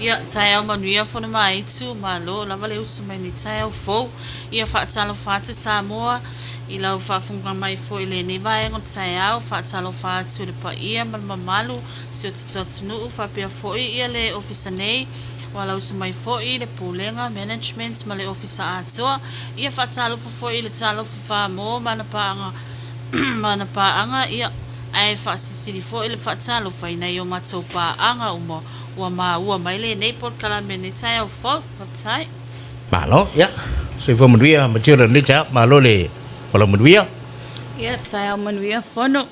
Ia, taeao manuia Fonomaaitu, malo lava le usu mai nei taeao fou. Ia faatalofa atu Samoa i lau faafofoga mai foi i lenei vaega o le taeao, faatalofa atu i le paia ma le mamalu o si o tatou atunuu faapea foi ia le Ofisa nei ua lausu mai foi le Pulega, Management ma le Ofisa atoa. Ia faatalofa foi i le Talofa Samoa ma ana paaga ma ana paaga, ia ae faasilisili foi le faatalofa i nai o matou paaga uma Ua maua mai lenei polokalame nei taeao fou. Faafetai. Malo, ia. Soifua manuia Matilda lenei taeao. Malo le folau manuia. Ia, taeao manuia Fono.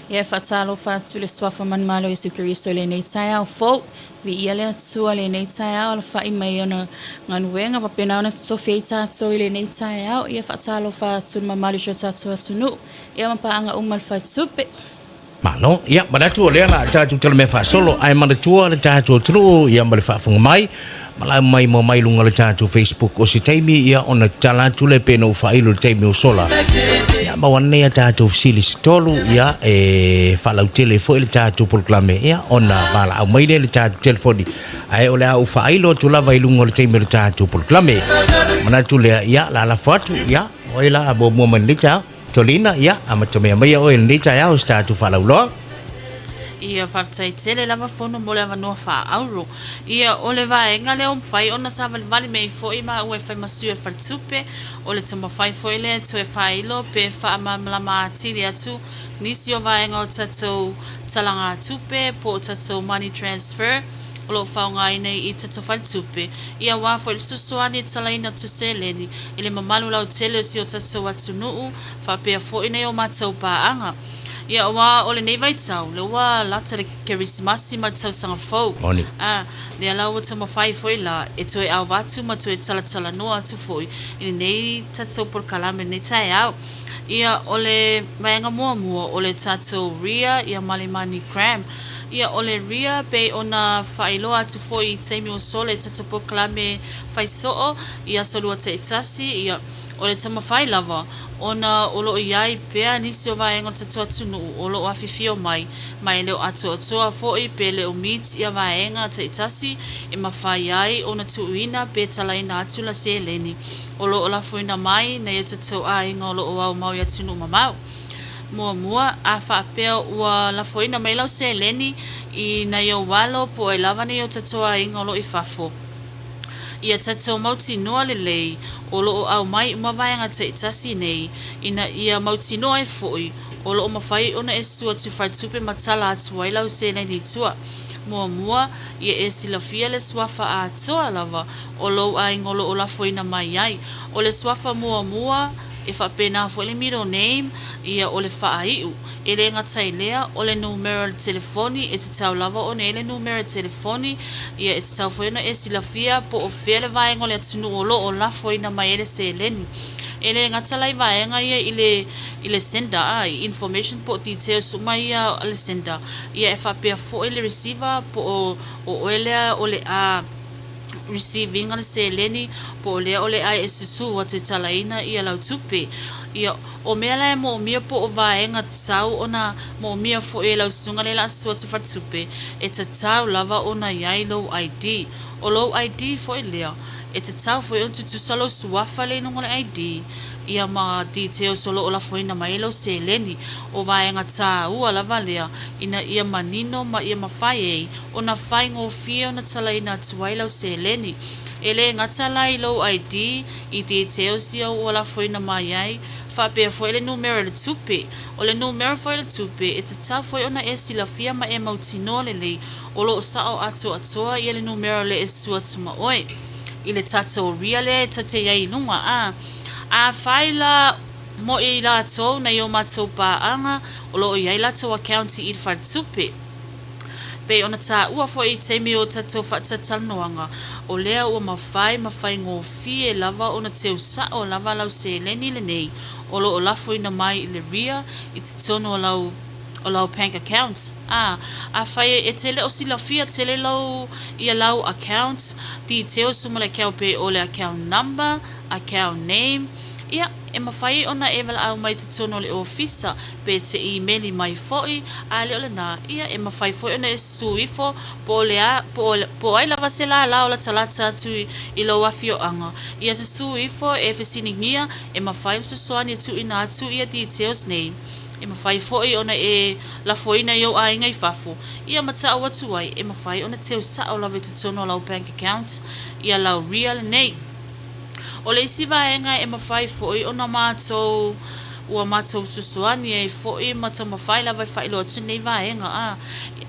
Ia, e faatalofa atu i le Suafa Manumalo Iesu Keriso i lenei taeao fou. Viia le Atua i lenei taeao, alafai mai ona galuega faapena ona totofi ai tatou i lenei taeao. Ia, faatalofa atu i le mamalu o si o tatou atunuu, ia ma paaga uma a le Faletupe. Malo, ia, manatu o lea la tatou talamea faasolo, ae manatua le tatou atunuu, ia, ma le faafofoga mai, ma lau mai mo mai luga o le tatou Facebook o se taimi, ia, ona tatala atu lea pe na ou faailo i le taimi o sola. Ia, maua nei a tatou fesili se tolu, ia, e faalautele foi le tatou polokalame, ia, ona valaau mai lea i le tatou telefoni, ae o le a ou faailo atu lava i luga o le taimi o le tatou polokalame. Manatu lea, ia, lalafo atu, ia, o ai la a muamua mai lenei taeao. Tolina, ia, amatamea maia oe i lenei taeao i se tatou faalauiloa. Ia, faafetai tele lava Fono mo le avanoa faaauro. Ia, o le vaega lea ua mafai ona savalivali mai ai foi maua e fai ma sui o le faletupe, o le taumafai foi lea e toe faailo pe faamalamalama atili atu nisi o vaega o tatou talagatupe po o tatou money transfer o lo o faaaogaina i tatou faletupe, ia aua foi le fesoasoani e talaina atu seleni i le mamalu lautele o si o tatou atunuu faapea foi nai o matou paaga. Ia aua o lenei vaitau, lea ua lata le Kerisimasi ma le tausaga fou. Moni. A, lea la ua taumafai foi la e toe ava atu ma toe talatalanoa atu foi i lenei tatou polokalame i lenei taeao. Ia, o le vaega muamua o le tatou RIA ia ma le Money Gram. Ia, o le RIA pei ona faailoa atu foi i taimi ua sola i tatou polokalame fai soo i aso lua taitasi, ia, o le taumafai lava ona o lo o i ai pea nisi o vaega o le tatou atunuu o lo o afifio mai, ma e le o atoatoa foi pe le o meet ia vaega taitasi e mafai ai ona tuuina pe talaina atu la seleni o lo o lafoina mai nai o tatou aiga o lo o aumau i atunuu mamao. Muamua, a faapea ua lafoina mai lau seleni i nai ou alo po o ai lava nei o tatou aiga o lo o i fafo, ia tatou mautinoa lelei o lo o aumai uma vaega taitasi nei ina ia mautinoa ai foi o lo o mafai ona e sua atu i faletupe ma tala atu ai lau seleni i tua. Muamua, ia e silafia le suafa atoa lava o lou aiga o lo o lafoina mai ai. O le suafa muamua, e faapena foi le middle name, ia o le faaiu. E le gata i lea, o le numera o le telefoni, e tatau lava ona i ai le numera telefoni, ia e tatau foi ona e silafia po o fea le vaega o le atunuu o lo o lafoina mai ai le seleni. E le gata la i vaega ia i le i le sender, a, i information po o details uma ia a le sender, ia e faapea foi le receiver po o o oe lea o le a receive ina le seleni po o lea o le a e susu atu e talaina ia lau tupe. Ia, o mea la e moomia po o vaega tatau ona moomia foi e lau susuga lea la a susu atu faletupe, e tatau lava ona i ai lou ID. O lou ID foi lea, e tatau foi ona tutusa lou suafa lea i luga o le ID, ia ma details o lo o lafoina mai ai lau seleni. O vaega taua lava lea ina ia manino ma ia mafai ai ona faigofie ona talaina atu ai lau seleni. E le gata la i lou ID, i details ia ua lafoina mai ai, faapea foi le numera o le tupe. O le numera foi o le tupe, e tatau foi ona e silafia ma e mautinoa lelei o lo o sao atoatoa ia le numera o le e sua atu ma oe i le tatou ria lea e tate ai i luga. A, afai la moʻi i latou nai o matou paaga o lo o i ai latou account i le faletupe, Pei ona taua foi i taimi o tatou faatatalanoaga, o lea ua mafai ma faigofie lava ona teu sao lava lau seleni lenei o lo o lafoina mai i le ria i totonu o lau o lau bank account. A, afai e te le o silafia tele lau ia lau account details uma le account pei o le account number, account name, ia, e mafai ona e valaau mai i totonu o le ofisa pe e te imeli mai foi, a le o lena, ia, e mafai foi ona e susu ifo po o le a, po o, po o ai lava se lālā o latalata atu i, i lou afioaga. Ia susu ifo e fesiligia, e mafai ona fesoasoani e tuuina atu ia details nei. E mafai foi ona e lafoina i ou aiga i fafo, ia matau atu ai, e mafai ona teu sao lava i totonu o lau bank account ia lau RIA lenei. O le isi vaega e mafai foi ona matou ua matou fesoasoani ai foi ma taumafai lava e faailoa atu lenei vaega a,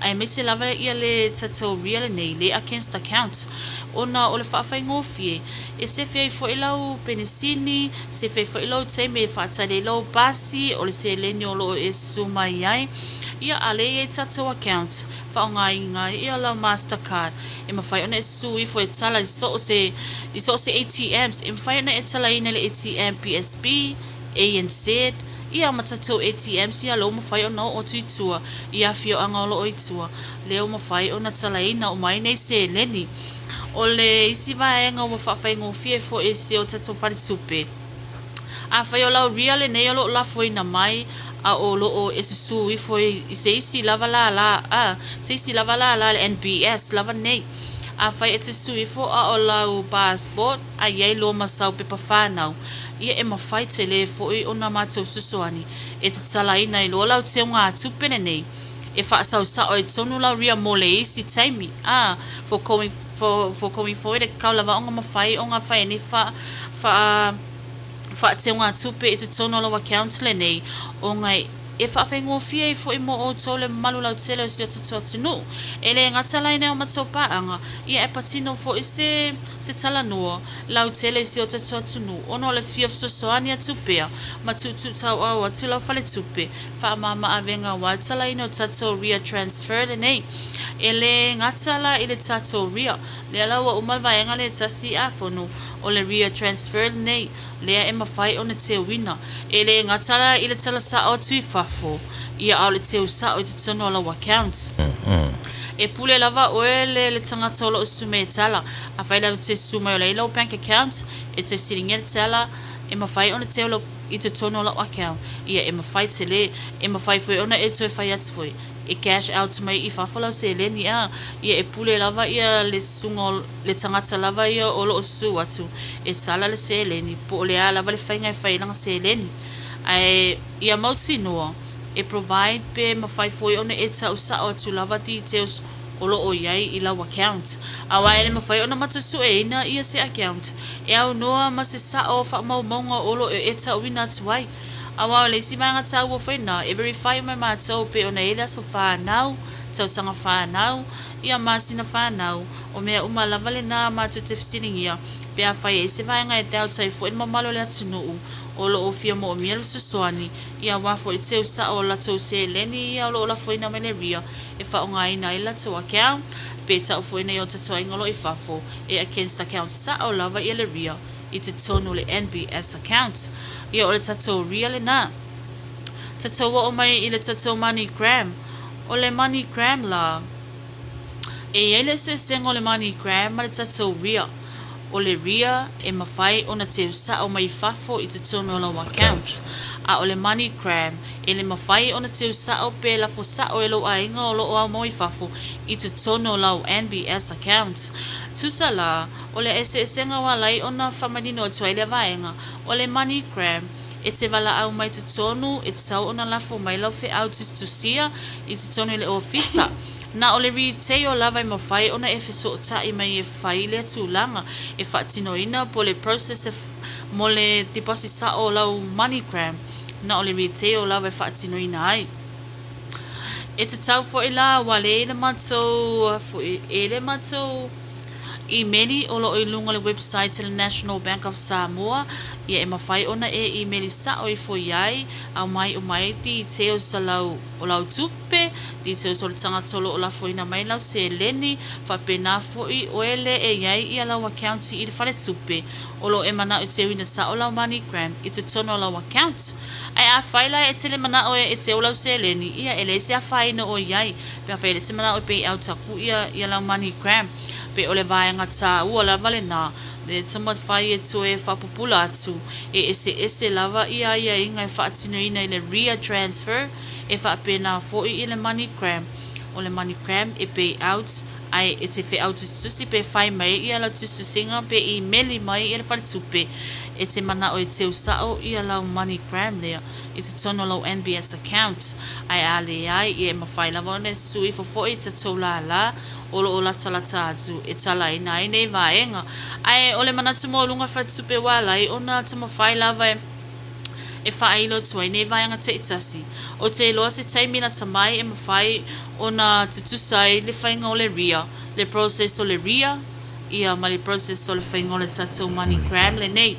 aemaise lava ia le tatou RIA lenei, le against account, ona o le faafaigofie, e sefe ai foi lau penisini, sefe ai foi lou taimi e faatali ai lou pasi, o le seleni o lo o e susu mai ai, ia a lea e i ai tatou account, faaaogaina ai ia lau Mastercard, e mafai ona e susu ifo e tala i so o se i so o se ATMs, e mafai ona e talaina i le ATM PSB, ANZ, ia ma tatou ATMs ia lea ua mafai ona oo atu i tua i afioaga o lo o i tua, lea ua mafai ona talaina uma ai nei seleni. O le isi vaega ua faafaigofie foi e si o tatou faletupe, Afai o lau ria lenei o lo o lafoina mai, a o lo o e susu ifo i se isi lava lālā, a, se isi lava lālā le NBS lava nei. Afai e te susu ifo a o lau passport a i ai loa ma sau pepa whānau, ia e mawhai tele foi ona mātou fesoasoani e tatalaina ai loa lau teugatupe lenei e faasaosao ai tonu lau ria mo le isi taimi, a, for going, for, for going forward e kau lava ona mawhai o ngā whai nei wha, wha, whaateugatupe i totonu o lau account lenei, ona e faafaigofie ai foi mo outou le mamalu lautele o si o tatou atunuu. E le gata la i nai o matou paaga, ia e patino foi se se talanoa lautele i si o tatou atunuu ona o le fia fesoasoani atu pea ma tuutuu tauau atu lau faletupe faamama-avega aua le talaina o tatou RIA transfer lenei. E le gata la i le tatou RIA, lea la ua uma le vaega lea e tasi a fono o le RIA transfer lenei, lea e mafai ona teuina. E le gata la i le tala sao atu i fafo, ia a o le teu sao i totonu o lau account. E pule lava oe le le tagata o lo o susu mai e tala. Afai lava e te susu mai o la e i lau bank account, e te fesiligia le tala, e mafai ona teu lau i totonu o lau account. Ia e mafai tele, e mafai foi ona e toe fai atu foi, e cash out mai i fafo lau seleni a, ia e pule lava ia le susuga o le tagata lava ia o lo o susu atu e tala le seleni po o le a lava le faiga e fai ai lana seleni. Ae ia mautinoa e provide pe mafai foi ona e tau sao atu lava details o lo o i ai i lau account. Aua e le mafai ona matasueina ia se account e aunoa ma se sao faamaumauga o lo o e tauina atu ai. Aua o le isi vaega taua foi lena e verify uma e matou pei ona i ai le aso whanau, tausaga whanau, ia masina whanau, o mea uma lava lena matou te fesiligia pe afai e i se vaega e doubt ai foi le mamalu o le atunuu o lo o fia moomia le fesoasoani ia aua foi le teu sao o latou seleni ia o lo o lafoina mai le RIA e faaaogaina ai le latou account pe tau foi nei o tatou aiga o lo o i fafo e against account sao lava ia le RIA i totonu o le NBS account. Ia o le tatou RIA lena. Tatou oo mai i le tatou MoneyGram. O le MoneyGram la, e i ai le eseesega o le MoneyGram ma le tatou RIA. O le RIA e mafai ona teu sao mai fafo i totonu o lau account. A o le MoneyGram, e le mafai ona teu sao pe lafo sao e lou aiga o lo o aumau i fafo i totonu o lau NBS account. Tusa la, O le eseesega ua ala ai ona faamanino atu ai lea vaega, o le MoneyGram, e te valaau mai totonu, e tatau ona lafo mai lau feau tusitusia i totonu i le ofisa. Na o le retail lava e mafai ona e fesootai mai e fai lea tulaga, e faatinoina po o le process e mo le deposit sao o lau MoneyGram, na o le retail lava e faatinoina ai. E tatau foi la ua leai le matou, e i le matou. Imeli o lo o i luga o le website a le National Bank of Samoa, ia e mafai ona e imeli sao ifo i ai, aumai uma ai details o lau, o lau tupe, details o le tagata o lo o lafoina mai lau seleni, faapena foi oe le e i ai ia lau account i le faletupe o lo o e manao e teuina sao lau MoneyGram i totonu o lau account. Ae afai la e tele manao e teu lau seleni, ia e leai se afaina o i ai, Pe afai e le te manao e pay out aku ia ia lau MoneyGram, pe o le vaega taua lava lena Le taumafai e toe faapupula atu, e eseese lava ia aiaiga e faatinoina i le RIA transfer, e faapena foi i le MoneyGram. O le MoneyGram e pay out, ae e te feau tusitusi pe fai mai ia lau tusitusiga pe imeli mai ia le faletupe e te manao e teu sao ia lau MoneyGram lea i totonu o lau NBS account. Ae a leai, ia e mafai lava ona e sui ifo foi i tatou lālā o lo o latalata atu e talaina ai nei vaega. Ae o le manatu maualuga o le faletupe ua ala ai ona taumafai lava e faailo atu ai nei vaega taitasi. Ou te iloa se taimi lata mai e mafai ona tutusa ai le faiga o le RIA, le process o le RIA, ia ma le process o le faiga o le tatou MoneyGram lenei.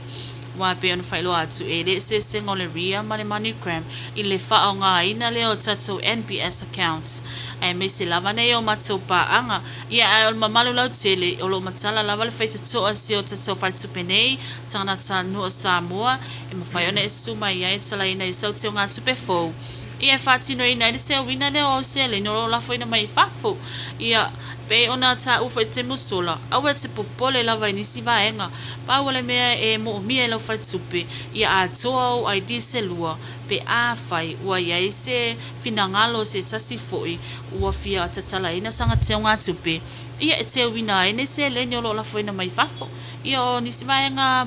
Aua e pei ona faailoa atu, e le eseesega o le RIA ma le MoneyGram i le faaaogaina lea o tatou NPS accounts, aemaise lava nei o matou paaga. Ia, ae o le mamalu lautele, o lo o matala lava le faitotoa si o tatou faletupe nei, Tagatanuu o Samoa, e mafai ona e susu mai ai e talaina i sau teugatupe fou, ia e faatinoina ai le seuina lea o au seleni o lo o lafoina mai i fafo. Ia, pei ona taua foi i te musola, aua e te popole lava i nisi vaega. Pau o le mea e moomia e lau faletupe, ia atoa ou ID se lua, pe afai ua i ai se finagalo o se tasi foi ua fia tatalaina sana teugatupe, ia e teuina ai nei seleni o lo o lafoina mai fafo. Ia o nisi vaega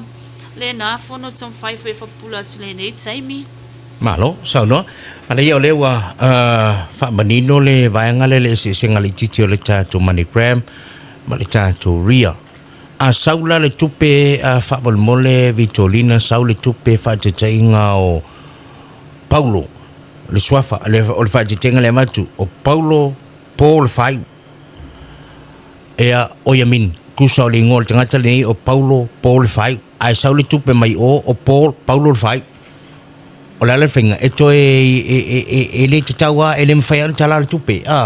lena fono taumafai foi e faapupula atu i lenei taimi. Malo, saunoa. Ana ia o lea ua faamanino le vaega lea le eseesega laitiiti o le tatou MoneyGram ma le tatou RIA. A sau la le tupe faamolemole Vitolina, sau le tupe faataitaiga o Paulo, le suafa, o le faataitaiga lea e avatu, o Paulo Paul Faiu. Ea, o ia min, tusa o le igoa o le tagata lenei o Paulo Paul Faiu. Ae sau le tupe mai o, o Paul, Paulo le Faiu. O le a le faiga, e toe, e, e, e, e le tatau lava, e le mafai lava ona tala le tupe, a.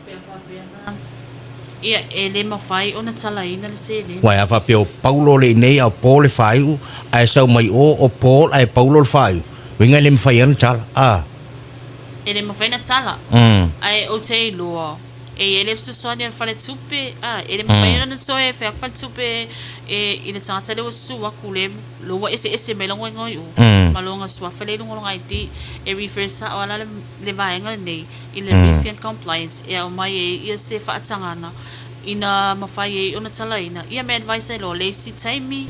Pea faapea na. Ia, e le mafai ona talaina le seleni. Uae a faapea o Paulo le inei a o Paul le faaiu, ae sau mai o, o Paul ae Paulo le faaiu. Uiga e le mafai lava ona tala, a. E le mafai ona tala. Ae ou te iloa, e i ai le fesoasoani a le faletupe, a, e le mafai ona toe fai atu faletupe e, i le tagata lea ua susu atu le, le ua eseese mai lona igoa i o, ma lona suafa lea i luga o lona ID, e refer sao lava la le vaega lenei i le Risk and Compliance e aumai ai ia se faatagana ina mafai ai ona talaina ia me advice ai loa le isi taimi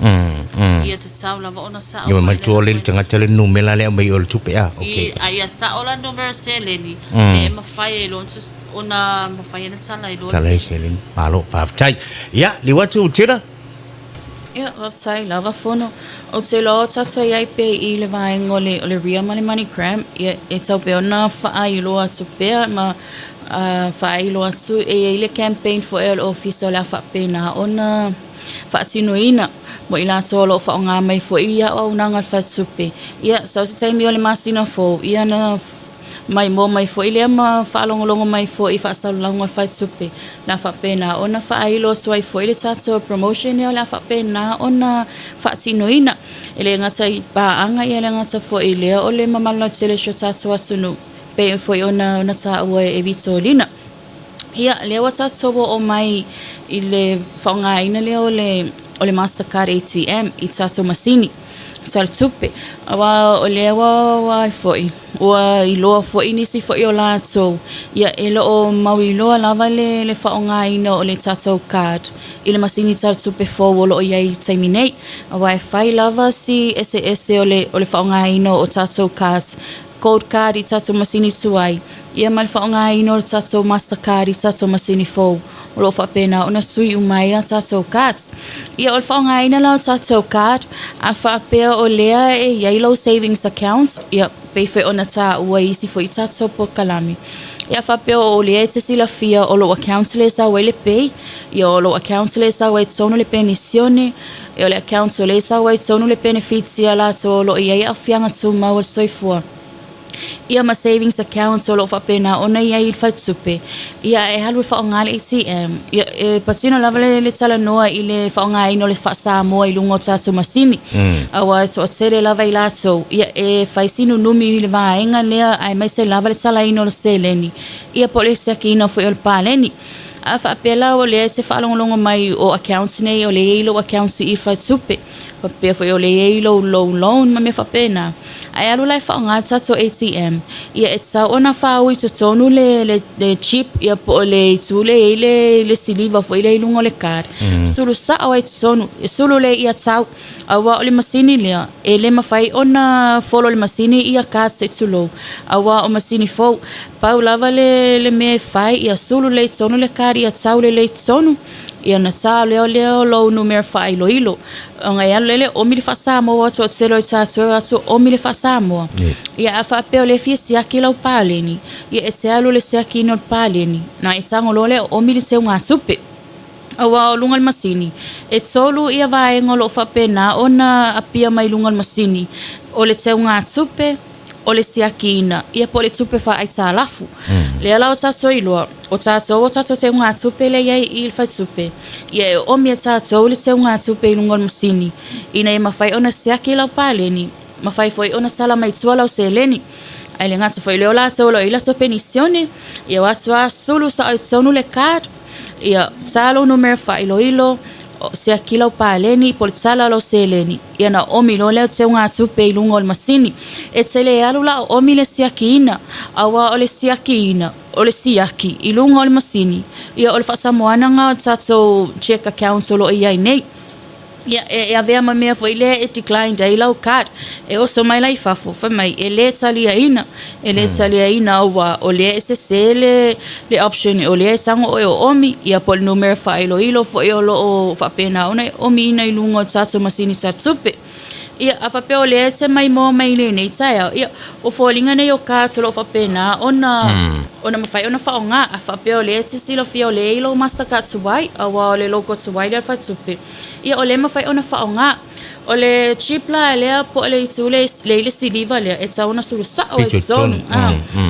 ia tatau lava ona sao Ia mai le manatua le lafoina. tagata le numera lea aumai o le tupe a okay. I, a ia sao la numera seleni le e mafai ai loa ona mafai ai ona tala ai loa le Tala ai seleni. seleni. Malo, faafetai. Ia, liu atu Tira. Ia, faafetai lava Fono. Ou te iloa o tatou i ai pea i le vaega o le, o le RIA ma le MoneyGram, ia, e tau pea ona faailoa atu pea ma faailoa atu e i ai le campaign foi a le Ofisa o le a faapena ona faatinoina mo i latou o lo o faaaoga mai foi ia auaunaga a le Faletupe. Ia, sau se taimi o le masina fou, ia ona maimoa mai foi lea ma faalogologo mai foi i faasalalauga o le faletupe. O le a faapena ona faailo atu ai foi le tatou promotion lea o le a faapena ona faatinoina. E le gata i paaga, ia e le gata foi i lea o le mamalu lautele o si o tatou atunuu, pei foi ona ona taua e Vitolina. Ia, lea ua tatou oo mai i le faaaogaina lea o le o le Mastercard ATM i tatou masini tala tupe. Aua o lea ua ua ai foi ua iloa foi nisi foi o latou, ia e le o mauiloa lava le le faaaogaina o le tatou card i le masini tala tupe fou o lo o i ai i le taimi nei. Aua e fai lava si eseese o le o le faaaogaina o tatou cards Gold card i tatou masini tuai, ia ma le faaaogaina o le tatou master card i tatou masini fou, o lo o faapena ona sui uma ai a tatou cards. Ia o le faaaogaina la o tatou card, a faapea o lea e i ai lou savings account, ia pei foi ona taua i isi foi tatou polokalame, ia a faapea o lea e te silafia o lou account lea e sau ai le pay, ia o lou account lea e sau ai i totonu le penisione, E o le account o lea e sau ai tonu le penefiti a latou o lo o i ai aafiaga tumau o le soifua. Ia ma savings account o lo o faapena ona i ai i le faletupe. Ia e alu e faaaoga le ATM. Ia e patino lava le, le talanoa i le faaaogaina o le faa-Samoa i luga o tatou masini. Aua e toatele lava i latou, ia e fai si nunumi i le vaega lea aemaise lava le talaina o le seleni, ia po o le siakiina foi o le paleni. A faapea la o lea e te faalogologo mai o accounts nei o lea e i ai lou accounts i i faletupe, faapea foi o lea e i ai lou lou loan ma mea faapena, ae alu la e faaaoga le tatou ATM, ia e tatau ona faaui i totonu le le le chip ia po o le itu lea e i ai le le siliva foi lea i luga o le card, sulu sao ai i totonu, e sulu lea ia tau. Aua o le masini lea, e le mafai ona follow e le masini ia card se i tulou, aua o masini fou. Pau lava le, le mea e fai, ia sulu lelei i totonu le card ia tau lelei i totonu, ia ona ta lea lea o lou numera faailoilo. Ona e alu lea e oomi le faa-Samoa aua toatele o i tatou e o atu oomi le faa-Samoa. Ia a faapea o lea e fia siaki lau paleni, ia e te alu i le siakiina o le paleni, ona e tago loa lea e oomi le teugatupe. Aua o luga o le masini, e tolu ia vaega o lo o faapena ona apia mai luga o le masini, o le teugatupe, o le siakiina, ia po o le tupe faaaitalafu. Lea la o tatou iloa, o tatou o tatou teugatupe lea e i ai i le faletupe, ia e oomi e tatou le teugatupe i luga o le masini, ina ia mafai ona siaki lau paleni, mafai foi ona tala mai tua lau seleni. Ae le gata foi i lea o latou o lo o i ai latou penisione, ia o atu lava sulu sao i totonu le card, Ia, ta lou numera faailoilo, siaki lau paleni po o le tala o lau seleni, ia ona oomi loa lea o teugatupe i luga o le masini. E te le alu la o oomi le siakiina, aua o le siakiina, o le siaki i luga o le masini, ia o le faasamoana lena o le tatou cheque account o lo o i ai nei. Ia, e avea ma mea foi lea e declined ai lau card. E oso mai la i fafo, fai mai, e le taliaina. E le taliaina aua o lea e sese le, le option o lea e tago oe o oomi, ia po o le numera faailoilo foi o lo o faapena ona e oomiina i luga o le tatou masini talatupe. Ia, a faapea o lea e te maimoa mai i lenei taeao, ia, o foliga nei o cards o lo o faapena ona, ona mafai ona faaaoga. A faapea o lea e te silafia o lea e i lou Mastercard tuai, aua o le logo tuai lea o le faletupe, ia o lea e mafai ona faaaoga. O le chip la lea po o le itu lea i le siliva lea, e tatau ona sulu sao ai i totonu.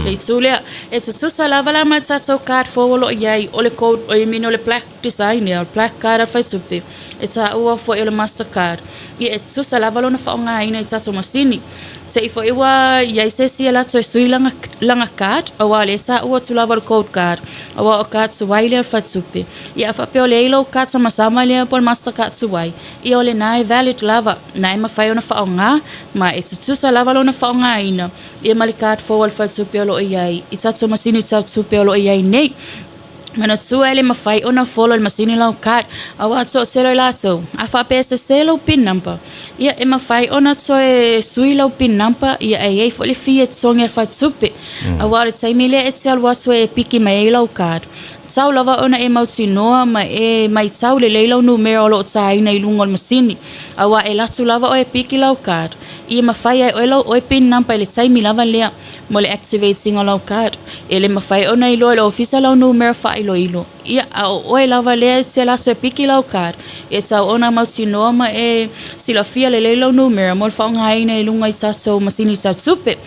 Le itu lea. E tutusa lava la ma le tatou card fou o lo o i ai, o le code, I mean o le black design lea, o le black card a le faletupe, e taua foi o le Mastercard. Ia e tutusa lava lona faaaogaina i tatou masini. Se i foi ua i ai se isi e alu atu e sui lana, lana card, aua o lea e taua atu lava o le code card, aua o card tuai lea o le faletupe. Ia a faapea o lea e i lou card samasama lea po o le Mastercard tuai, ia o lena e valid lava, na e mafai ona faaaoga, ma e tutusa lava lona faaaogaina, ia ma le card fou a le faletupe o lo o i ai, i tatou masini tau tupe o lo o i ai nei. Manatua e le mafai ona follow e le masini lau card aua toatele o i latou. A faapea e sese lou pin number, ia e mafai ona toe sui lau pin number, ia e i ai foi le fee e totogi e le faletupe. Aua o le taimi lea e te alu atu e piki mai ai lau card, tau lava ona e mautinoa ma e matau lelei lau numera o lo o taina i luga o le masini. Aua e alu atu lava oe e piki lau card, ia mafai ai oe lau oe pin number i le taimi lava lea. Mo le activate ina o lau card, e le mafai ona iloa e le ofisa lau numera faailoilo. Ia, a o oe lava lea e te alu atu e piki lau card, e tatau ona mautinoa ma e silafia lelei lau numera mo le faaaogaina i luga i tatou masini talatupe.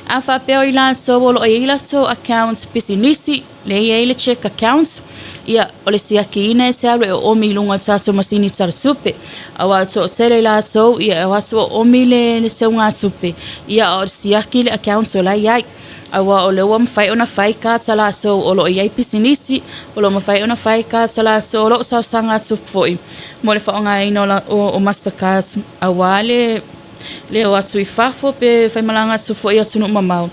A faapea o i latou o lo o i ai latou account pisinisi, lea e i ai le cheque account, ia, o le siakiina e te alu e oomi i luga o le tatou masini talatupe. Aua e toatele i latou, ia, e o atu o oomi le, le seugatupe, ia, a o le siaki le account o la e i ai. Aua o lea ua mafai ona fai cards a latou o lo o i ai pisinisi, o lo o mafai ona fai cards a latou o lo o talosaga atu foi mo le faaaogaina o, la, o, o Mastercards, aua le, le o atu i fafo pe faimalaga atu foi i atunuu mamao.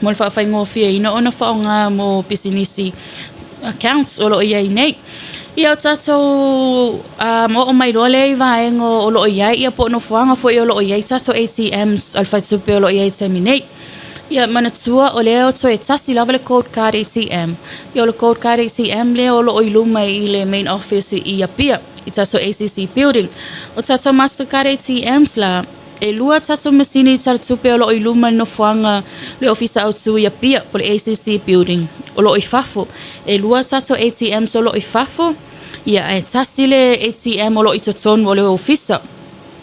Mo le faafaigofieina ona faaaoga mo pisinisi accounts o lo o i ai nei. Ia o tatou um, oo mai loa lea i vaega o lo o i ai, ia po o nofoaga foi o lo o i ai tatou ATMs a le faletupe o lo o i ai i le taimi nei. Ia manatua o lea o toe tasi lava le code card ATM. Ia o le code card ATM lea o lo o i luma i le main office i Apia, i tatou ACC building. O tatou Mastercard ATMs la, E lua tatou masini talatupe o lo o i luma i le nofoaga le Ofisa Autu i Apia po o le ACC Building o lo o i fafo. E lua tatou ATMs o lo o i fafo, ia ae tasi le ATM o lo o i totonu o le ofisa.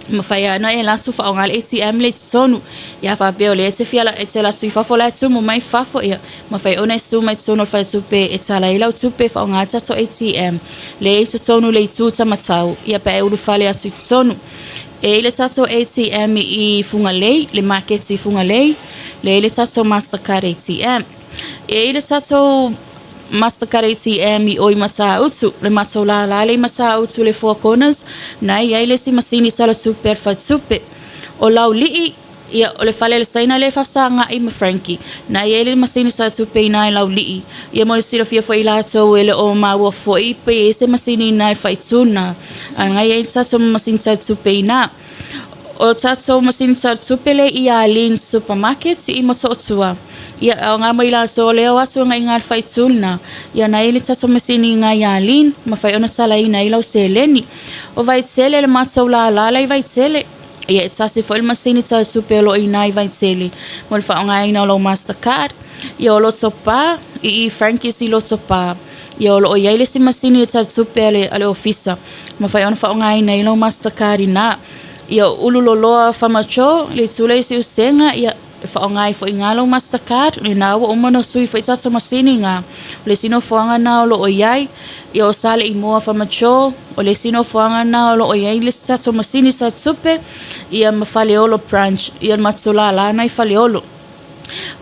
E mafai lava ona e alu atu faaaoga le ATM lea i totonu. Ia a faapea o lea e te fia e te alu atu i fafo la e tumu mai fafo, ia mafai ona e susu mai totonu o le faletupe e tala ai lau tupe e faaaoga ai le tatou ATM lea e i totonu i le itu tamatau, ia pe a e ulufale atu i totonu. E i ai le tatou ATM i Fugalei, le maketi i Fugalei, lea e i ai le tatou Mastercard ATM. E i ai le tatou Mastercard ATM i o i Matautu, le matou lālā lea i Matautu i le Four Corners, na e i ai le isi masini tala tupe a le faletupe. O Laulii, ia, o le fale a le Saina lea e faafesagaai ma Frankie, na e i ai le masini tala tupe i ina i Laulii. Ia mo le silafia foi e i latou e le o maua foi pe i ai se masini i ina i le faaitu lena, a na e i ai le tatou masini tala tupe i ina. O tatou masini tala tupe lea i Arlene's Supermarket i Motootua. Ia, e aoga mo i latou o lea o atu agai i ina i le faaitu lena. Ia na e i ai le tatou masini i ina i Arlene, mafai ona talaina ai lau seleni. O Vaitele, le matou lālā la i Vaitele. Ia, e tasi foi le masini tala tupe o lo o i ina i Vaitele mo le faaaogaina o lau Mastercard. Ia, o Lotopa, i i Frankie's i Lotopa. Ia, o lo o i ai le isi masini e tala tupe a le, a le ofisa. Mafai ona faaaogaina ai lau Mastercard i ina. Ia, o Ululoloa Famacho, le itu lea i Siusega, ia, e faaaoga ai foi i ina lau Mastercard. Lena ua uma ona sui foi tatou masini i ina. O le isi nofoaga lena o lo o i ai. Ia, o Saleimoa Famacho, o le isi nofoaga lena o lo o i ai le isi tatou masini tala tupe, ia ma Faleolo Branch, ia le matou lālā lena i Faleolo.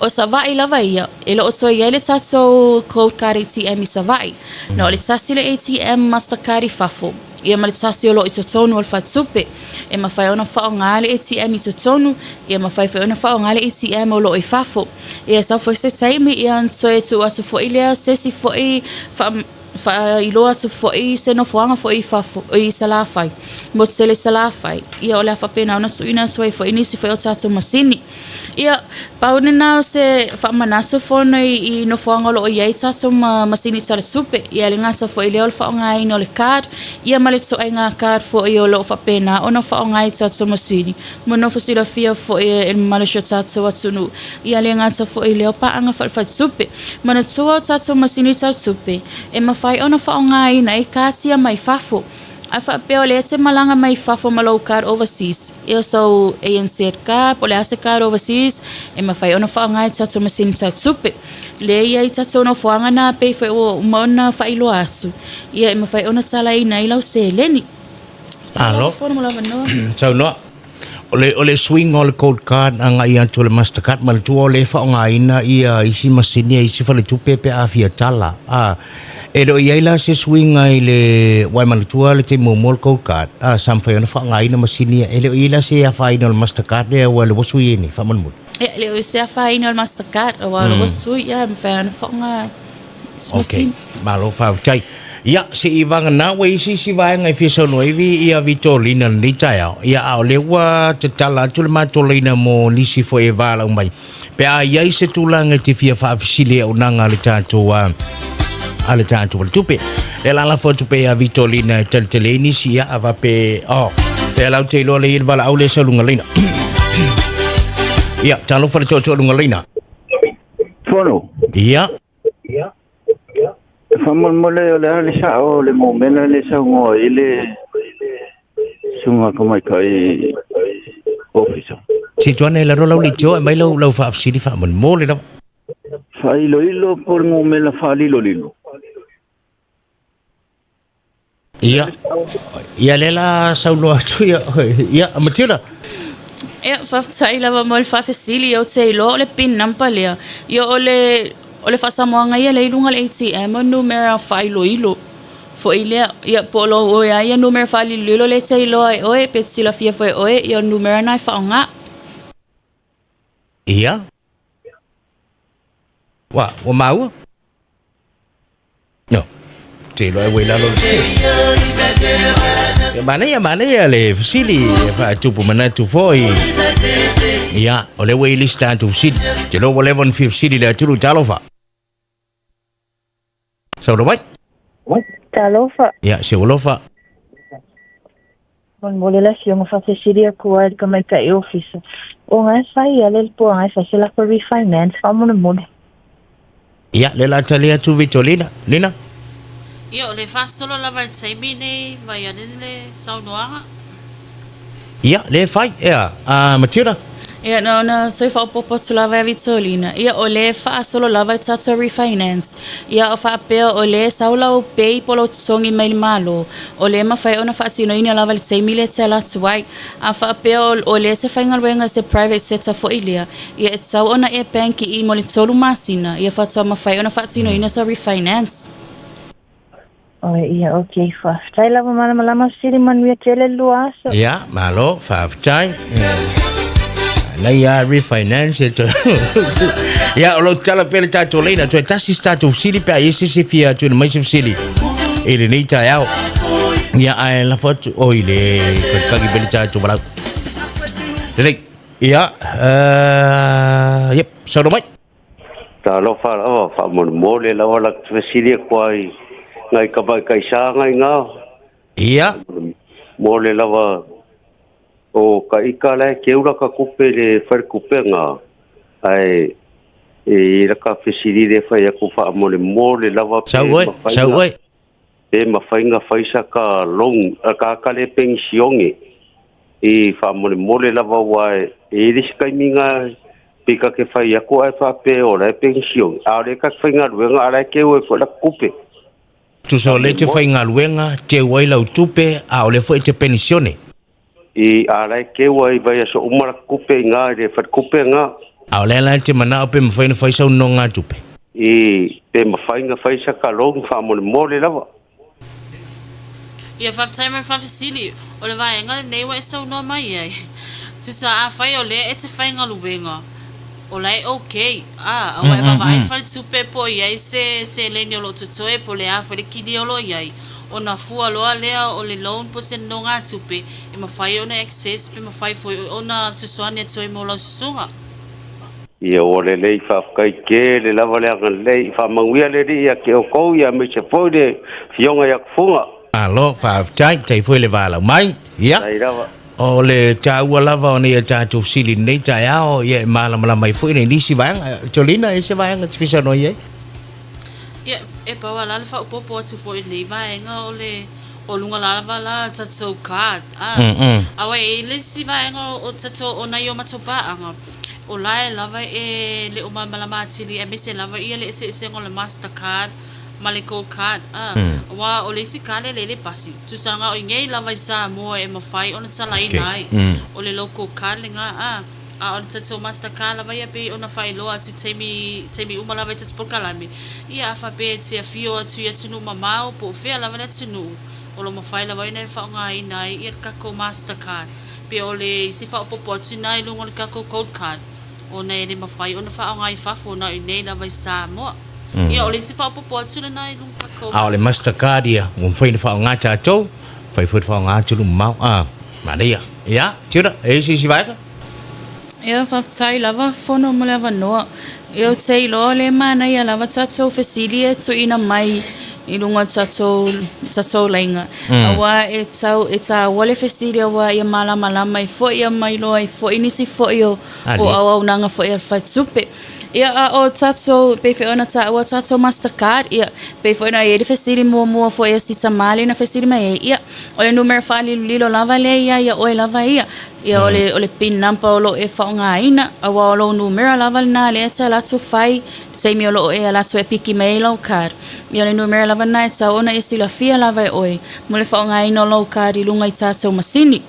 O Savaii lava ia, e le o toe i ai le tatou cold card ATM i Savaii. Na o le tasi le ATM Mastercard i fafo, ia ma le tasi o lo o i totonu o le faletupe. E mafai ona faaaoga le ATM i totonu, ia mafai foi ona faaaoga le ATM o lo o i fafo. Ia sau foi se taimi ia ona toe tuu atu foi lea se isi foi faa faailoa atu foi se nofoaga foi i fafo i Salafai, motu tele i Salafai, ia o le a faapena ona tuuina atu ai foi nisi foi o tatou masini. Ia, pau lena o se faamanatu fono i nofoaga o lo o i ai tatou ma masini tala tupe. Ia, e le gata foi i lea o le faaaogaina o le card, ia ma le ituaiga card foi o lo o faapena ona faaaoga i tatou masini. Mo nofo silafia foi e le mamalu o si o tatou atunuu, ia le gata foi i lea o paaga faale-faletupe. Manatua o tatou masini tala tupe, e mafai ona faaaogaina ai cards ia mai fafo. A faapea o lea e te malaga mai fafo ma lou card overseas, ia sau ANZ card po o le a se card overseas, e mafai ona faaaoga e tatou masini tala tupe. Lea e i ai tatou nofoaga na pei foi ua uma ona faailoa atu, ia e mafai ona talaina ai lau seleni. Malo. Saunoa. O le, o le suiga o le cold card agai atu o le Mastercard, manatua o lea e faaaogaina ia isi masini a isi faletupe pe a fia tala. A, e le o i ai la se suiga i le, aua e manatua le taimi muamua o le cold card, a, sa mafai ona faaaogaina masini ia. E le o i ai la se afaina o le Mastercard lea aua o lea ua sui ai nei, faamolemole. E le o i se afaina o le Mastercard, aua o lea ua sui, ia, e mafai ona faaaoga. Ok, malo faafetai. Ia, se i vagana ua i se isi vaega e fia saunoa ai vi ia Vitolina i lenei taeao. Ia, a o lea ua tatala atu le matou laina mo nisi foi e valaau mai. Pe a i ai se tulaga e te fia faafesili i auaunaga a le tatou a a le tatou faletupe. Lea la lafo atu pea ia Vitolina e talitali ai nisi, ia, a faapea, oh, pe lau te iloa lea i ai le valaau lea e sau luga laina. Ia, talofa le toatoa luga laina. Fono. Ia. E faamolemole o le a le sao o le momela le saunoa ai le susuga tamaitai ofisa. Se tuana e lalo lau leitio e mai lau lau faafesili faamolemole lava. Faailoilo po o le momela faalilolilo. Ia, ia lea la saunoa atu ia, ia Matilda. Ia, faafetai lava mo le faafesili, ou te iloa o le pin number lea. Ia, o le, o le faasamoaga ia lea i luga o le ATM o numera faailoilo foi lea. Ia, po o lou oe lava ia numera faaliloilo lea e te iloa e oe, pe te silafia foi e oe, ia o le numera lena e faaaoga. Ia. Ua, ua maua? No. Te iloa e ua i lalo le Ia, manaia, manaia le fesili e faatupu manatu foi. Ia, o lea ua i le isi tatou fesili. Te iloa ua leva ona fia fesili le atunuu, talofa. Saunoa mai. Talofa. Ia, se ua alofa. Molemole le afioga faafesili atu ai i le tamaitai ofisa. O nga e fai ia le po nga e fai se lako refinance faamolemole. Ia, le la tali atu Vitolina. Lina? Ia, o le faasolo lava i le taimi nei mai ane le saunoaga. Ia, le fai, ea, a Matilda? Ia, na ona toe faaopoopo atu lava ia Vitolina, ia o lea e faasolo lava le tatou refinance. Ia o faapea o lea e sau lau pay po o lou totogi mai le Malo, o lea e mafai ona faatinoina lava i le taimi lea e te ala atu ai. A faapea o lea e te faigaluega i se private sector foi lea, ia e tatau ona e bank i i mo le tolu masina, ia faatoa mafai ona faatinoina sau refinance. Oi, ia, ok, faafetai lava malamalama sili manuia tele le lua aso. Ia, malo, faafetai. Nei a refinance e to. Ia, o lo tala pea le tatou leina. Toe tasi se tatou fesili pe a i ai se isi e fia tuuina mai se fesili i lenei taeao. Ia, ae lafo atu, oi le kalikali pea le tatou valaau. Lelei. Ia, yep, saunoa mai. Talofa lava, faamolemole lava la te fesili atu ai ngai tamaitai sa ngai ina. Ia. Mole lava o ka ika la e keu la ka tupe i le faletupe nga ae e i la ka fesili le fai atu faamolemole lava pe Sau oe, mafai sau na oe. pe mafai na fai sa ka loan ka ka le penisione i faamolemole lava aua e i ai le isi taimi na pei ta te fai atu ae faapea o la e penisione a o lea ta te faigaluega a o la e teu ai foi la ta tupe. Tusa o lea e te faigaluega, teu ai lau tupe, a o lea foi e te penisione. I a la e teu ai i vaiaso uma la ta tupe i ina i le faletupe lena. A o lea la e te manao pe mafai ona fai sau nonogatupe? I pe mafai ona fai sa ta loan faamolemole lava. Ia faafetai mai faafesili, o le vaega lenei ua e saunoa mai ai. Tusa afai o lea e te faigaluega, o la e ok, a, aua e vaavaai faletupe po o i ai se seleni o lo o totoe po o le a foi le kili o lo o i ai, ona fua loa lea o le loan po o se nonogatupe e mafai ona access pe mafai foi ona fesoasoani atu ai mo lau susuga. Ia ua lelei faafetai tele lava le agalelei faamanuia le Alii ia te outou ia aemaise foi le Afioga ia Tufuga. Malo faafetai, tai foi le valaau mai. Ia. Tai lava. O le taua lava o nei a tatou fesili i lenei taeao, ia e malamalama ai foi nisi vaega. Jolina, e se vaega e te fia saunoa i ai? Ia, e pau lava la le faaopoopo atu foi i lenei vaega o le o luga lava la tatou card. A, aua e i ai le isi vaega o tatou o nai o matou paaga, o la e lava e le o malamalama atili aemaise lava ia le eseesega o le master card ma le gold card. A, aua o le isi card e lele pasi, tusa na o i nei lava i Samoa e mafai ona talaina ai, o le local card lena. A, a o le tatou master card lava ia pei ona faailoa atu i taimi, taimi uma lava i tatou polokalame, ia a faapea e te afio atu i atunuu mamao po o fea lava le atunuu, o lo o mafai lava ona e faaaogaina ai ia le tatou master card. Pe o le isi faaopoopo atu ina i luga o le tatou gold card, ona e le mafai ona faaaoga i fafo na o i nei lava i Samoa. Ia o le isi faaopoopo atu lena i luga o le tatou A o le master master card ia, ua mafai ona faaaoga tatou, mafai foi ona faaaoga atunuu mamao. A, manaia. Ia, Tilda, e i ai se isi vaega? Ia, faafetai lava Fono mo le avanoa. Ia, ou te iloa o lea e manaia lava tatou fesili e tuuina mai i luga o tatou, tatou laina. Aua e tau, e taua le fesili aua ia malamalama ai foi ia ma iloa ai foi nisi foi o, o auaunaga foi a le faletupe. Ia, a o tatou, pei foi ona taua tatou Mastercard, ia, pei foi ona i ai le fesili muamua foi a si tamā lea na fesili mai ai, ia, o le numera faalilolilo lava lea ia ia oe lava ia. Ia, o le, o le pin number o lo o e faaaogaina, aua o lou numera lava lena lea e te alu atu fai i le taimi o lo o e alu atu e piki mai ai lau card. Ia, o le numera lava lena e tatau ona e silafia lava e oe mo le faaaogaina o lau card i luga i tatou masini.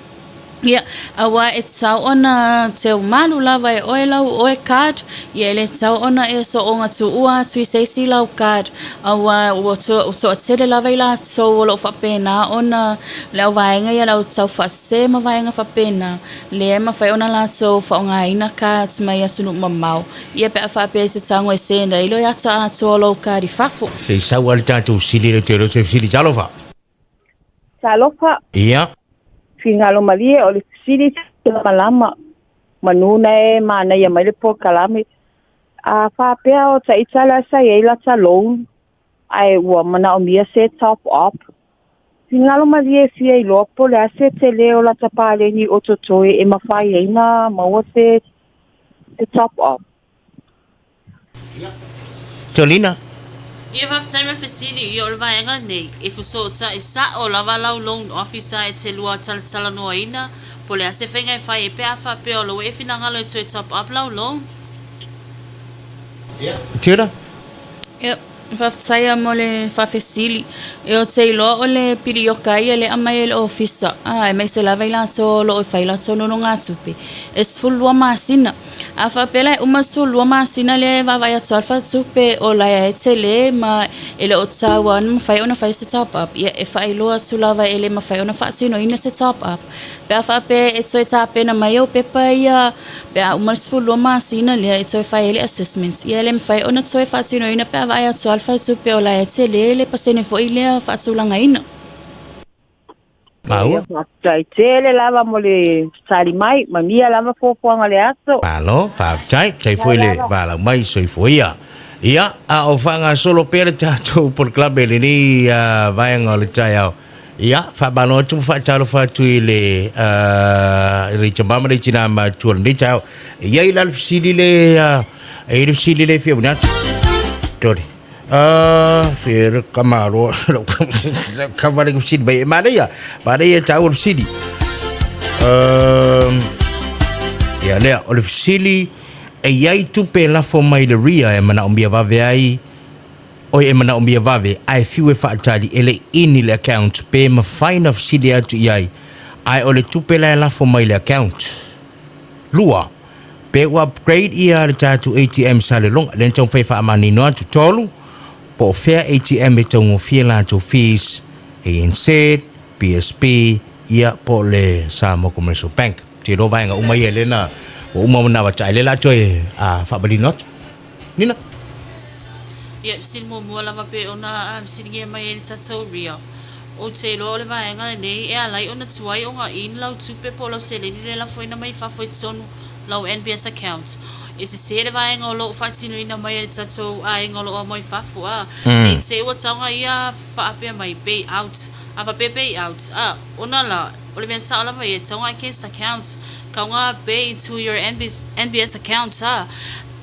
Ia, aua e tatau ona teumalu lava e oe lau oe card, ia e le tatau ona e soona tuua atu i se isi lau card, aua ua toatele lava i latou o lo o faapena ona le auvaega ia le au taufaasese ma vaega faapena, lea e mafai ona latou faaaogaina cards mai atunuu mamao, ia pe a faapea i se tago e send ai le ata atoa o lou card i fafo. Se i sau lava le tatou fesili lea ou te iloa se fesili. Talofa! Talofa. Ia. Finagalo malie o le fesili malamalama manu na e manaia mai le polokalame. A faapea o taita la sa i ai lata loan ae ua manaomia se top up. Finagalo malie e fia iloa po o le a se tele o lata paleni o totoe e mafai ai na maua se se top up. Tolina. Ia faafetai mo le fesili, ia o le vaega lenei, e fesootai sao lava lau loan officer e te lua talatalanoaina po o le a se faiga e fai ai pe a faapea o lou e finagalo e toe top up lau loan. Tira? Ia, faafetai lava mo le faafesili. Ia ou te iloa o le pilioka ia lea e aumai e le ofisa, aemaise lava i latou o lo o fai latou nonogatupe, e 12 masina. A faapea la e uma le 12 masina lea e vaavaai atu lava le faletupe o la e tele ma e le o tatau lava ona mafai ona fai se top up, ia e faailoa atu lava e le mafai ona faatinoina se top up. Pe a faapea e toe tapena mai au pepa ia pe a uma le 12 masina lea e toe fai ai le assessment, ia e le mafai ona toe faatinoina pe a vaai atu lava le faletupe o la e tele le pasene foi lea faatulagaina. Maua. Ia faafetai tele lava mo le tali mai, manuia lava fuafuaga o le aso. Malo, faafetai, faafetai foi le valaau mai, soifua ia. Ia, a o faagasolo pea le tatou polokalame i lenei vaega o le taeao. Ia, faamalo atu ma faatalofa atu i le i le tama ma le tinā matua o lenei taeao. E i ai la le fesili le, e i ai le fesili le fia atu. Tole. Fia le kamalo, kama le fesili mai. E manaia, manaia tāua le fesili. Ia lea, o le fesili, e i ai tupe e lafo mai i le RIA e manaomia vave ai, Oi e manaomia vave ae fiu e faatali e le ini le account pe mafai na fesili atu i ai ae o le tupe la e lafo mai le account. Lua, pe ua upgrade ia le tatou ATM Salelonga lea na taumafai e faamanino atu. Tolu, po o fea ATM e taugofie latou fees, ANZ, PSB ia po o le Samoa Commercial Bank. Ou te iloa vaega uma ia lea na ua uma ona avatai lea la toe faamanino atu. Nina. Ia, fesili muamua lava pe ona fesiligia mai ai le tatou ria. Ou te iloa o le vaega lenei e ala ai ona tuai ona in lau tupe po o lau seleni lea e lafoina mai fafo i totonu lau NBS account. E sese le vaega o lo o faatinoina mai e le tatou aiga o lo o aumai fafo a. Ne i te i ua taoga ia faapea mai pay out. A faapea pay out a, ona la, o le mea sao lava ia e taoga against account. Kaoga pay into your NBS account a.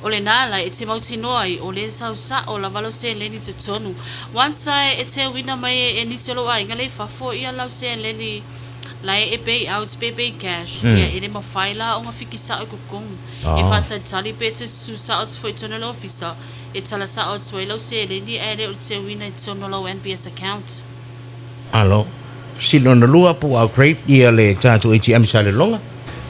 O lena la e te mautinoa ai o le sau sao lava lau seleni i totonu. Once ae e te uina mai e nisi o lou aiga le i fafo ia lau seleni la e pay out pe pay cash ia e le mafai la ona fiki sao i totonu. E faatalitali pe te susu sao atu foi i totonu o le ofisa e tala sao atu ai lau seleni ae le o le te uina i totonu o lau NBS account. Alo. Sili lona lua po ua upgrade ia le tatou ATM i Salelologa.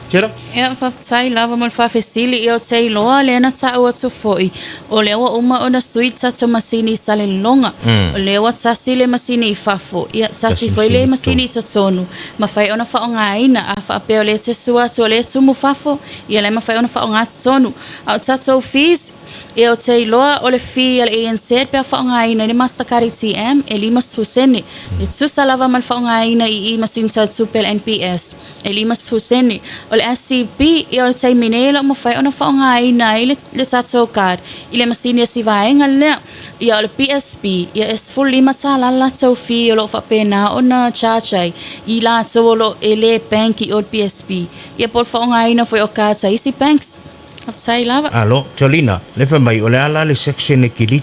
Tera? Ia, faafetai lava mo le faafesili. Ia, ou te iloa lea na taua atu foi, o lea ua uma ona sui tatou masini i Salelologa. O lea ua tasi le masini i fafo, ia, tasi foi le masini i totonu. Mafai ona faaaogaina, a faapea o lea e te sua atu o lea e tumu fafo, ia la e mafai ona faaaoga totonu. A o tatou fees, Ia ou te iloa o le fee a le ANZ pe a faaaogaina i le Mastercard ATM e 50 sene. E tusa lava ma le faaaogaina i i masini tau tupe a le NBS e 50 sene. O le SCB, ia o le taimi nei e le o mafai ona faaaogaina ai le, le tatou card i le masini a si vaega lea. Ia o le PSB, ia e $15 le latou fee o lo o faapena ona charge ai i latou o lo o e le bank i o le PSB. Ia po o le faaaogaina foi o cards a isi banks. Faafetai lava. Alo, Jolina, le fai mai o le a la le section e kili,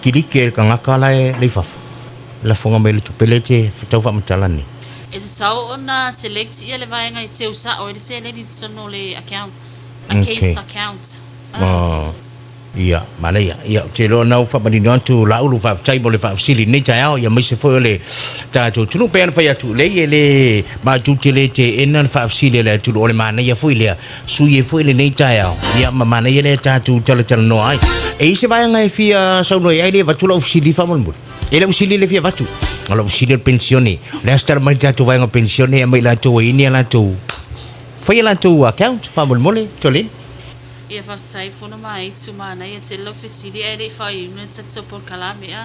kiliki ai le tagata la e le i fafo? Lafoga mai le tupe lea e te tau faamatala nei. E tatau ona select ia le vaega e teu sao ai le seleni i totonu o le account, a cased account. Ah. Ia, manaia. Ia, ou te iloa na ua faamanino atu Laulu, faafetai mo le faafesili i lenei taeao, ia aemaise foi o le tatou atunuu. Pei ona fai atu, leai e le matou te le teena le faafesili a le atunuu, o le manaia foi lea, sui ai foi lenei taeao, ia ma manaia lea tatou talatalanoa ai. E i ai se vaega e fia saunoa i ai le avatu lau fesili faamolemole? E le o fesili le fia avatu. O lau fesili o le penisione. O le a se tala mai le tatou vaega penisione e aumai latou ai ni a latou fai a latou account faamolemole, Jolene? Ia faafetai fono ma aitu manaia tele lau fesili ae le i faaiuna le tatou polokalame a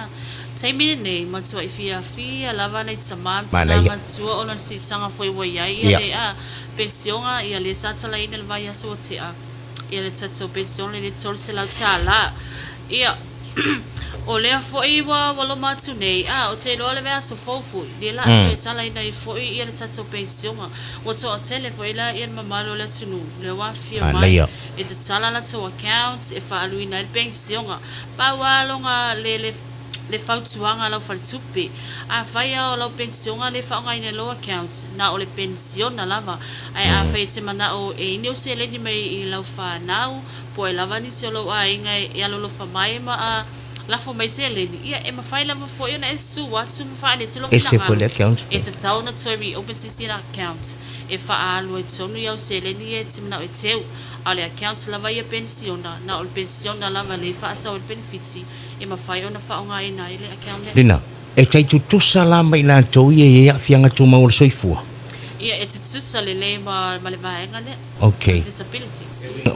taimi lenei matuai fiafia lava nai tama ma tina matua ona le siitaga foi ua iai ia le a pensioga ia le sa talaina le vaiaso ua tea ia le tatou pensioga le $300 ia O lea foi ua ua loma atu nei, a, ou te iloa le vaiaso fou foi, lea la a toe talaina ai foi ia le tatou penisiona. Ua toatele foi la ia le mamalu o le atunuu, lea ua afifio mai e tatala latou accounts e faaaluina ai le penisiona. Pau lava lona le le le fautuaga a lau faletupe. Afai a o lau penisiona le faaaogaina i lou account, na o le penisiona lava. Ae afai e te manao e ini ou seleni mai i lau fanau, po o ai lava nisi o lou aiga e alolofa mai ma a lafo mai seleni, ia e mafai lava foi ona e susu atu ma faaali atu lou Ese foi finagalo. le account. E tatau ona toe reopen se isi account e faaalu ai tonu i au seleni ia e te manao e teu. A o le account lava ia penisiona, na o le penisiona lava lea e faasao ai le penefiti e mafai ona faaaogaina ai le account lea. Lena, e tai tutusa la ma i latou ia e i ai aafiaga tumau o le soifua. Ia, e tutusa lelei ma ma le vaega lea, Okay. disability.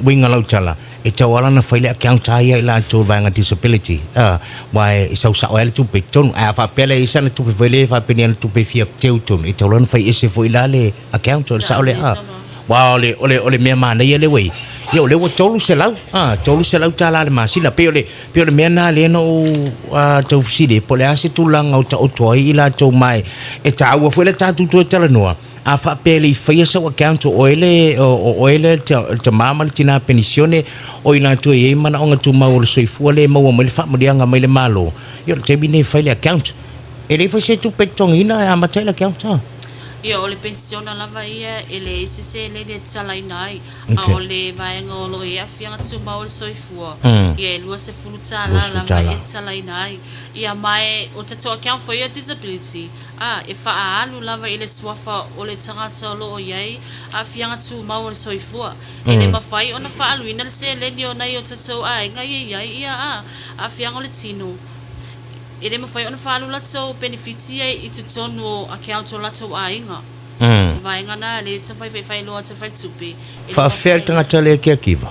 Uiga lau tala, e tau ala ona fai le account a ia i latou i le vaega disability, a, aua e sau sao ai le tupe i totonu. Ae a faapea la e i ai sana tupe foi lea e faapea ni ana tupe e fia teu i totonu, e tau la ona fai ese foi la le account, o le Sao sao lea, lelei a. saunoaga. Aua o le, o le, o le mea manaia lea ua i ai, ia o lea ua $300, a, $300 i le masina. Pei o le, pei o le mea lena lea na ou tau fesili ai, po o le a se tulaga o taoto ai i latou ma e taua foi le tatou toe talanoa, a faapea e le i faia sau account o oe le, o oe le tama ma le tina penisione, o i latou e i ai manaoga tumau o le soifua lea e maua mai le faamanuiaga mai le Malo, ia o le taimi lenei e fai le account. E leai foi se tupe e totogiina e amata ai le account, a? Ia, o le penisiona lava ia e leai se seleni e tatalaina ai, a o le vaega o lo o i ai aafiaga tumau o le soifua, ia e $20 lava e tatalaina ai. Ia, ma e o tatou account foi ia disability, a e faaalu lava i le suafa o le tagata o lo o i ai aafiaga tumau o le soifua. E le mafai ona faaaluina le seleni o nai o tatou aiga ia i ai ia a aafiaga o le tino. E le mafai ona faaalu latou penefiti ia i totonu o account o latou aiga. O vaega na lea e taumafai faifailoa atu e faletupe. E le Faafefea le mafai. tagata lea caregiver?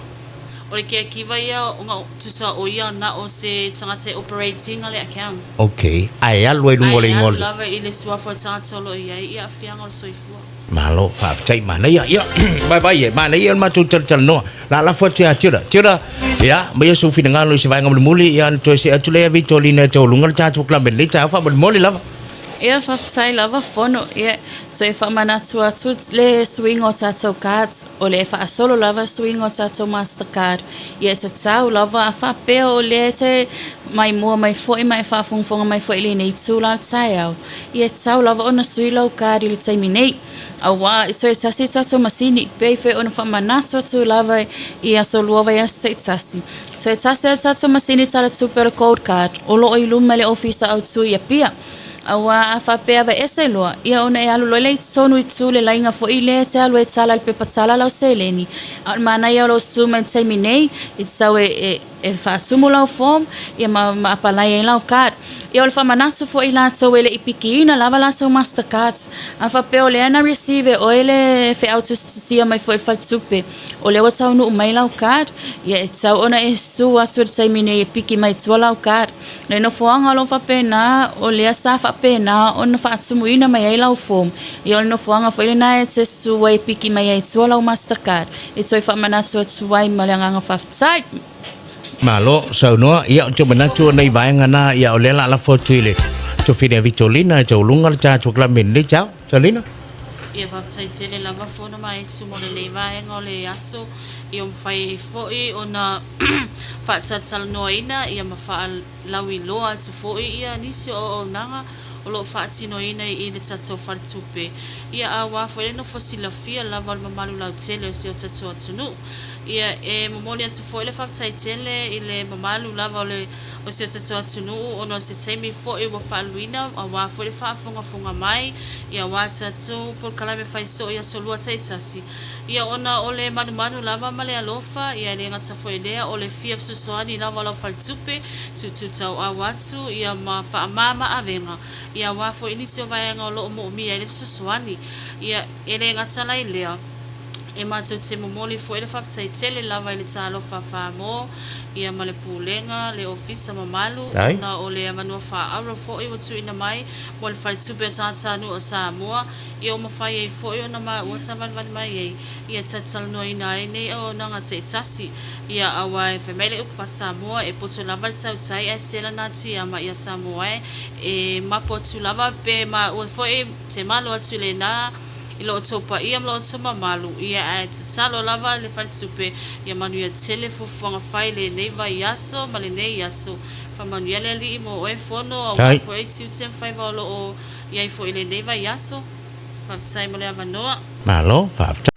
O le caregiver ia ona tusa o ia na o se tagata e operate ina le account. Ok, ae alu ai luga o le Ae igoa o alu le. lava i le suafa o le tagata o lo o i ai i aafiaga o le soifua. Malo, faafetai, manaia, ia, vaivai e, manaia le matou talatalanoa. La lafo atu ia Tira. Tira, ia, maia sou finagalo i se vaega mulimuli, ia, ona toe see atu lea ia Vitolina e taualuga le tatou club i lenei taeao faamolemole lava. Ia, faafetai lava Fono. Ia, toe faamanatu atu le suiga o tatou cards, o le faasolo lava suiga o tatou Mastercard. Ia, e tatau lava a faapea o lea e te maimoa mai foi ma e faafogafoga mai foi i lenei itula o le taeao. Ia, e tatau lava ona sui lau card i le taimi nei. Auā, e toe tasi tatou masini, pei foi ona faamanatu atu lava i aso lua vaiaso taitasi. Toe tasi a tatou masini tala tupe o le Gold Card, o lo o i luma i le Ofisa Autu i Apia. Auā, a faapea aveese loa, ia ona e alu loa lea i totonu i tu le laina foi lea e te alu ai e tala i le pepa tala lau seleni. A o le manaia o lou susu mai i le taimi nei, e tatau e, e, e faatumu lau form ia ma, ma apalai ai lau card. Ia o le faamanatu foi i latou e le i pikiina lava latou master cards. A faapea o lea na receive e oe le feau tusitusia mai foi i le faletupe, o lea ua taunuu mai lau card, ia e tatau ona e susu atu i le taimi nei e piki mai tua lau card. Le nofoaga o lo o faapena, o lea sa faapena ona faatumuina mai ai lau form. Ia o le nofoaga foi lena e te susu ai e piki mai ai tua lau master card. E toe faamanatu atu ai ma le agaga faafetai. Malo saunoa. Ia, ou te manatu o nei vaega na, ia o lea la lafo atu i le Tofine Vitolina e taualuga le tatou club i lenei taeao. Tolina. Ia faafetai tele lava Fono ma Etu mo lenei vaega o le aso. Ia ua mafai ai foi ona faatalatalanoaina ia ma faalauiloa atu foi ia nisi o auaunaga o lo o faatinoina i le tatou faletupe. Ia aua foi le nofo silafia lava o le mamalu lautele o si o tatou atunuu. Ia e momoli atu foi le faafetai tele i le mamalu lava o le o si o tatou atunuu ona o se taimi foi ua faaluina aua foi le faafogafoga mai ia aua tatou polokalame fai soo i aso lua taitasi. Ia ona o le manumanu lava ma le alofa, ia e le gata foi i lea o le fia fesoasoani lava o lau faletupe, tutu tauau atu ia ma faamama avega, ia aua foi nisi o vaega o lo o moomia ai le fesoasoani. Ia e le gata la i lea, e matou te momoli foi le faafetai tele lava i le talofa Samoa ia ma le Pulega, le Ofisa mamalu, ona o le avanoa faaauro foi ua tuuina mai mo le Faletupe o Tagatanuu o Samoa, ia ua mafai ai foi ona maua savalivali mai ai, ia talatalanoaina ai nei auaunaga taitasi, ia aua e fai mai le upu faa-Samoa, e poto lava le tautai ae sela nā tiama ia Samoa e, e mapo atu lava pe maua foi te malo atu i lenā. I lo outou paia ma lo outou mamalu, ia ae tatalo lava le faletupe ia manuia tele fuafuaga fai i lenei vaiaso ma lenei aso. Faamanuia le Alii mo oe Fono aua foi ai tiute ma faiva o lo o i ai foi i lenei vaiaso. Faafetai mo le avanoa. Malo, faafetai.